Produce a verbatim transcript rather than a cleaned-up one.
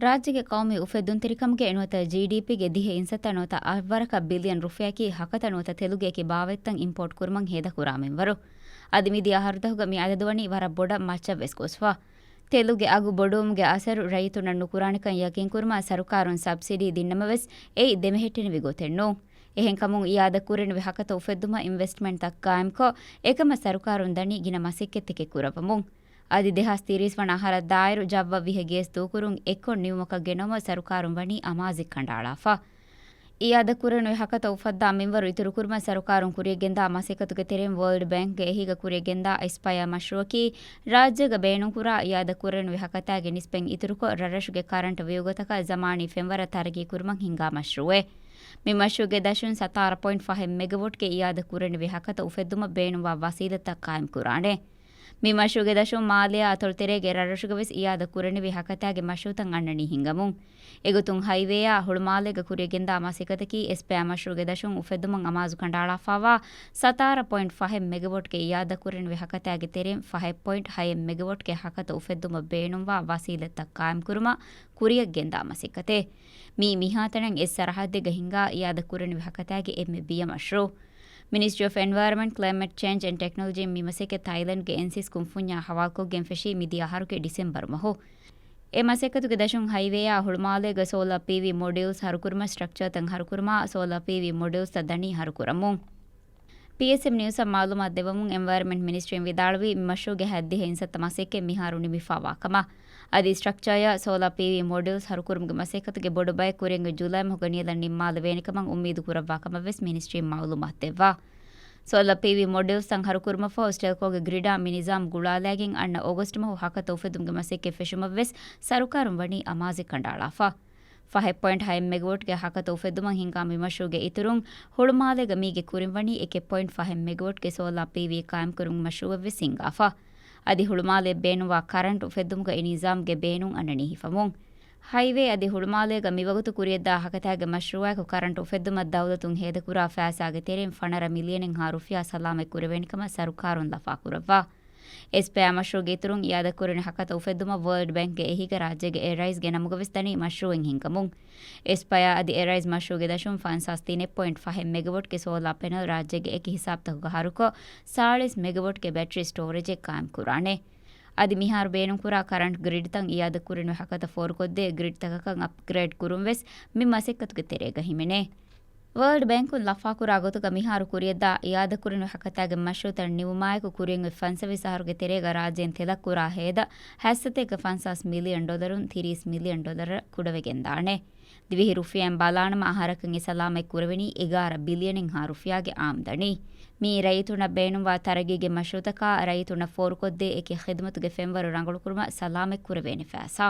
ރާއްޖޭގެ ޤައުމީ އުފެއްދުންތެރިކަމުގެ ނުވަތަ ޖީޑީޕީގެ ދިހަ އިންސައްތަ ނުވަތަ އަށްވަރަކަށް ބިލިއަން ރުފިޔާއަކީ ހަކަތަ ނުވަތަ ތެލުގެ އެކި ބާވަތްތައް އިމްޕޯޓް ކުރުމަށް ހޭދަކުރާ މިންވަރު. އަދި މިދިޔަ އަހަރުތަކުގަ މި އަދަދު ވަނީ ވަރަށް ބޮޑަށް މައްޗަށް ވެސް ގޮސްފަ. ތެލުގެ އަގު ބޮޑުވުމުގެ އަސަރު ރައްޔިތުންނަށް ނުކުރާނެކަން ޔަޤީންކުރުމަށް ސަރުކާރުން ސަބްސިޑީ ދިންނަމަވެސް، އެއީ ދެމެހެއްޓެނިވި ގޮތެއް ނޫން. އެހެންކަމުން، އިއާދަކުރެންވި ހަކަތަ އުފެއްދުމަށް އިންވެސްޓްމަންޓްތައް ޤާއިމްކޮށް، އެކަމަށް ސަރުކާރުން ދަނީ ގިނަ މަސައްކަތްތަކެއް ކުރައްވަމުން. އަދި ދެހާސް ތިރީސް ވަނަ އަހަރަށް ދާއިރު ޖައްވަށް ވިހަ ގޭސް ދޫކުރުން އެއްކޮށް ނިމުމަކަށް ގެނައުމަށް ސަރުކާރުން ވަނީ އަމާޒެއް ކަނޑައަޅާފަ. އިއާދަކުރެންވި ހަކަތަ އުފައްދާ މިންވަރު އިތުރުކުރުމަށް ސަރުކާރުން ކުރިޔަށްގެންދާ މަސައްކަތުގެ ތެރެއިން ވަރލްޑް ބޭންކްގެ އެހީގަ ކުރިޔަށްގެންދާ އެސްޕަޔާ މަޝްރޫއަކީ، ރާއްޖޭގަ ބޭނުންކުރާ އިއާދަކުރެންވި ހަކަތާގެ ނިސްބަތް އިތުރުކޮށް، ރަށްރަށުގެ ކަރަންޓް ވިއުގަތަކަށް ޒަމާނީ ފެންވަރަށް ތަރައްގީކުރުމަށް ހިންގާ މަޝްރޫއެއް. މި މަޝްރޫއުގެ ދަށުން ސަތާރަ ޕޮއިންޓް ފަހެއް މެގަވޮޓްގެ އިއާދަ ކުރެންވި ހަކަތަ އުފެއްދުމަށް ބޭނުންވާ ވަސީލަތްތައް ޤާއިމްކުރާނެ. މި މަޝްރޫއުގެ ދަށުން މާލެއާ އަތޮޅުތެރޭގެ ރަށްރަށުގަވެސް އިއާދަ ކުރެންވި ހަކަތާގެ މަޝްރޫއުތައް އަންނަނީ ހިންގަމުން. އެގޮތުން ހައިވޭއާ ހުޅުމާލޭގަ ކުރިޔަށްގެންދާ މަސައްކަތަކީ އެސްޕަޔާ މަޝްރޫއުގެ ދަށުން އުފެއްދުމަށް އަމާޒު ކަނޑައަޅާފައިވާ ސަތާރަ ޕޮއިންޓް ފަހެއް މެގަވޮޓްގެ އިއާދަ ކުރެންވި ހަކަތާގެ ތެރެއިން ފަހެއް ޕޮއިންޓް ހައެއް މެގަވޮޓްގެ ހަކަތަ އުފެއްދުމަށް ބޭނުންވާ ވަސީލަތްތައް ޤާއިމްކުރުމަށް ކުރިޔަށްގެންދާ މަސައްކަތެއް. މީ މިހާތަނަށް އެއް ސަރަހައްދެއްގަ ހިންގާ އިއާދަ ކުރެންވި ހަކަތާގެ އެންމެ ބިޔަ މަޝްރޫއު. މިނިސްޓްރީ އޮފް އެންވަޔަރަމެންޓް، ކްލައިމެޓް ޗޭންޖް އެންޑް ޓެކްނޮލޮޖީން މި މަސައްކަތް ތައިލެންޑްގެ އެންސިސް ކުންފުންޏާ ހަވާލުކޮށްގެން ފެށީ މިދިޔަ އަހަރުގެ ޑިސެމްބަރު މަހު. އެ މަސައްކަތުގެ ދަށުން ހައިވޭއާ ހުޅުމާލޭގަ ސޯލާ ޕީވީ މޮޑިއުލްސް ހަރުކުރުމަށް ސްޓްރަކްޗާތައް ހަރުކުރުމާ، ސޯލާ ޕީވީ މޮޑިއުލްސްތައް ދަނީ ހަރުކުރަމުން. ޕީއެސްއެމް ނިއުސްއަށް މައުލޫމާތު ދެއްވަމުން އެންވަޔަރަމެންޓް މިނިސްޓްރީން ވިދާޅުވީ، މި މަޝްރޫއުގެ ހައްދިހަ އިންސައްތަ މަސައްކަތް މިހާރު ނިމިފައިވާ ކަމަށް. އަދި ސްޓްރަކްޗާއާ ސޯލާ ޕީވީ މޮޑިއުލްސް ހަރުކުރުމުގެ މަސައްކަތުގެ ބޮޑު ބައެއް ކުރިއަށް ޖުލައި މަހުގެ ނިޔަލަށް ނިންމާލެވޭނެ ކަމަށް އުއްމީދު ކުރައްވާ ކަމަށް ވެސް މިނިސްޓްރީން މައުލޫމާތު ދެއްވާ. ސޯލާ ޕީވީ މޮޑިއުލްސްތައް ހަރުކުރުމަށްފަހު ސްޓެލްކޯގެ ގްރިޑާ މި ނިޒާމް ގުޅާލައިގެން އަންނަ އޮގަސްޓް މަހު ހަކަތަ އުފެއްދުމުގެ މަސައްކަތް ފެށުމަށް ވެސް ސަރުކާރުން ވަނީ އަމާޒެއް ކަނޑައަޅާފަ. ފަހެއް ޕޮއިންޓް ހައެއް މެގަވޮޓްގެ ހަކަތަ އުފެއްދުމަށް ހިންގާ މި މަޝްރޫއުގެ އިތުރުން، ހުޅުމާލޭގަ މީގެ ކުރިން ވަނީ އެކެއް ޕޮއިންޓް ފަހެއް މެގަވޮޓްގެ ސޯލާ ޕީވީ ޤާއިމްކުރުމުގެ މަޝްރޫއެއް ވެސް ހިންގާފަ. އަދި ހުޅުމާލޭ ބޭނުންވާ ކަރަންޓް އުފެއްދުމުގަ އެ ނިޒާމްގެ ބޭނުން އަންނަނީ ހިފަމުން. ހައިވޭ އަދި ހުޅުމާލޭގަ މިވަގުތު ކުރިޔަށްދާ ހަކަތާގެ މަޝްރޫއާއެކު ކަރަންޓް އުފެއްދުމަށް ދައުލަތުން ހޭދަކުރާ ފައިސާގެ ތެރެއިން ފަނަރަ މިލިއަނެއްހާ ރުފިޔާ ސަލާމަތް ކުރެވޭނެ ކަމަށް ސަރުކާރުން ލަފާކުރައްވާ. އެސްޕަޔާ މަޝްރޫއުގެ އިތުރުން އިއާދަކުރެވޭނެ ހަކަތަ އުފެއްދުމަށް ވަރލްޑް ބޭންކްގެ އެހީގަ ރާއްޖޭގެ އެރައިޒްގެ ނަމުގަވެސް ދަނީ މަޝްރޫއިން ހިންގަމުން. އެސްޕަޔާ އަދި އެރައިޒް މަޝްރޫއުގެ ދަށުން ފަންސާސް ތިނެއް ޕޮއިންޓް ފަހެއް މެގަވޮޓްގެ ސޯލާ ޕެނަލް ރާއްޖޭގެ އެކި ހިސާބުތަކުގަ ހަރުކޮށް، ސާޅީސް މެގަވޮޓްގެ ބެޓްރީ ސްޓޯރޭޖެއް ޤާއިމްކުރާނެ. އަދި މިހާރު ބޭނުންކުރާ ކަރަންޓް ގްރިޑްތައް އިއާދަކުރެންވި ހަކަތަ ފޯރުކޮށްދޭ ގްރިޑްތަކަކަށް އަޕްގްރޭޑް ކުރުން ވެސް މި މަސައްކަތުގެ ތެރޭގަ ހިމެނޭ. ވަރލްޑް ބޭންކުން ލަފާކުރާ ގޮތުގަ މިހާރު ކުރިޔަށްދާ އިއާދަކުރެންވި ހަކަތާގެ މަޝްރޫއުތައް ނިމުމާއެކު ކުރިއަށްއޮތް ފަންސަވީސް އަހަރުގެ ތެރޭގަ ރާއްޖޭން ތެލަށް ކުރާ ހޭދަ ހައްސަތޭކަ ފަންސާސް މިލިއަން ޑޮލަރުން ތިރީސް މިލިއަން ޑޮލަރަށް ކުޑަވެގެންދާނެ. ދިވެހި ރުފިޔާއިން ބަލާނަމަ އަހަރަކަށް އެ ސަލާމަތް ކުރެވެނީ އެގާރަ ބިލިއަނެއްހާ ރުފިޔާގެ އާމްދަނީ. މިއީ ރައްޔިތުންނަށް ބޭނުންވާ ތަރައްގީގެ މަޝްރޫއުތަކާ ރައްޔިތުންނަށް ފޯރުކޮށްދޭ އެކި ޚިދުމަތުގެ ފެންވަރު ރަނގަޅުކުރުމަށް ސަލާމަތް ކުރެވޭނެ ފައިސާ.